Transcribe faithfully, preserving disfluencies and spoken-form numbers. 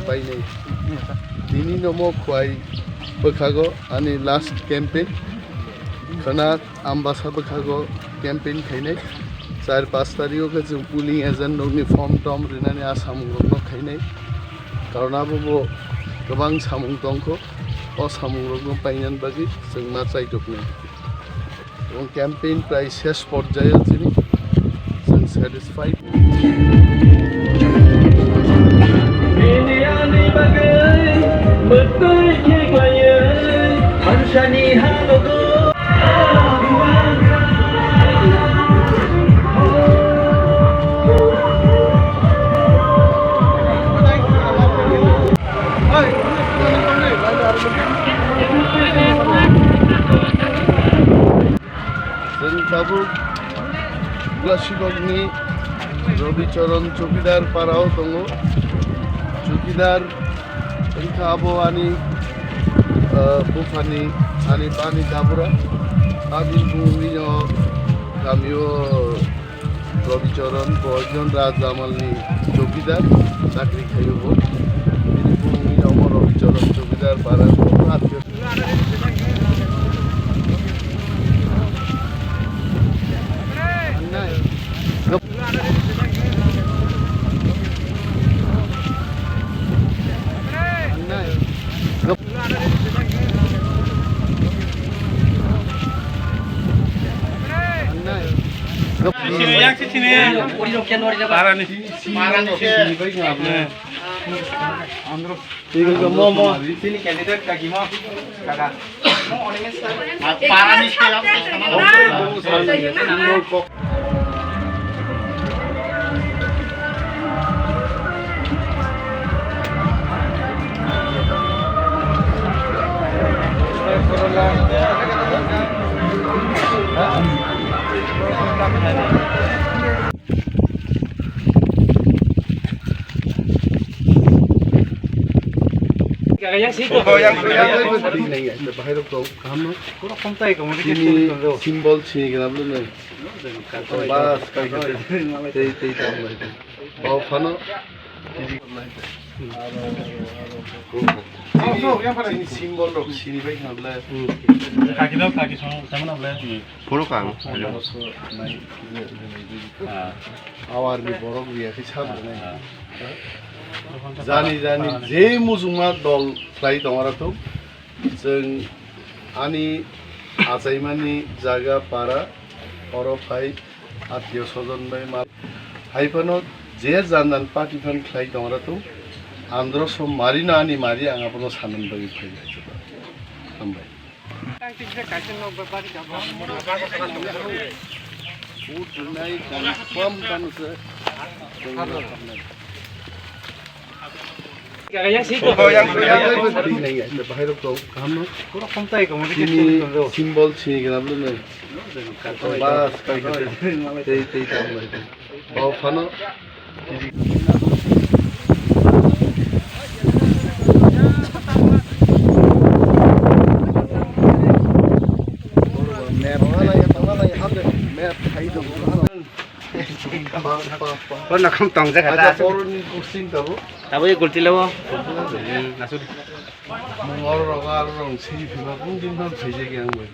Painai. Tini nomo khuai bwkhago ani last campaign. Khwna Ambasa bwkhago campaign khainai. Char panch tarigo khe chwng polling agent rokni form tom rinani a samungrokno khainai. Karon abo bo kwbang samung tongkho. O samungrokno painani bagwi chwng ma chaitoknai. Ebong campaign prai ses porjayo chini, chwng satisfied. Bini ani bagwi mwtwi khe klaiwi, Hansani halogo. Chwng tabuk Gulasikokni Robi Choron Chowkidar parao tongo. Chowkidar wngkha abo ani, ah, buphani, ani bani dabura. Abini bumungni no kamio Robi Choron, bo ekjon Rajamalni chowkidar, chakri khaio bo. Bini bumungni nomo Robi Choron chowkidar para. Parani. Parani. Momo. Sini candidate kaki mo. Kaka. Parani. Kaka yang siko. Oh, yang, yang. Bahai rok tong, kaham no? Pura khomtai ko, mudi. Sini symbol sini kenapa lu nih? Bas, kai kai. Tei, tei, tei, tei. Bau phano. Sini symbol rok sini bai kenapa le? Kaki dok, kaki song, sama na le? Puro kang. Awar ni borok riya khe sab rwnai. Jani jani je mujungma dol khlai tongara thung. Chwng ani achaimani jaga para oro phai atio sojon bai ma. Hai phano je jan jan party phan khlai tongara thung. Andro som mari no ani mari ang abono sanan bagwi phai. Hambai. Sini symbol sini kenapa lu nih? Bas, kai kai. Tei, tei, tei. Bau phano. Kono khum tong jaga ta. Acha, poroni kusing tabo. Tabo ye gulti lewo. Hmm, nasuri. Mungor roga rong sini phima kung din ban phaijak yang bai.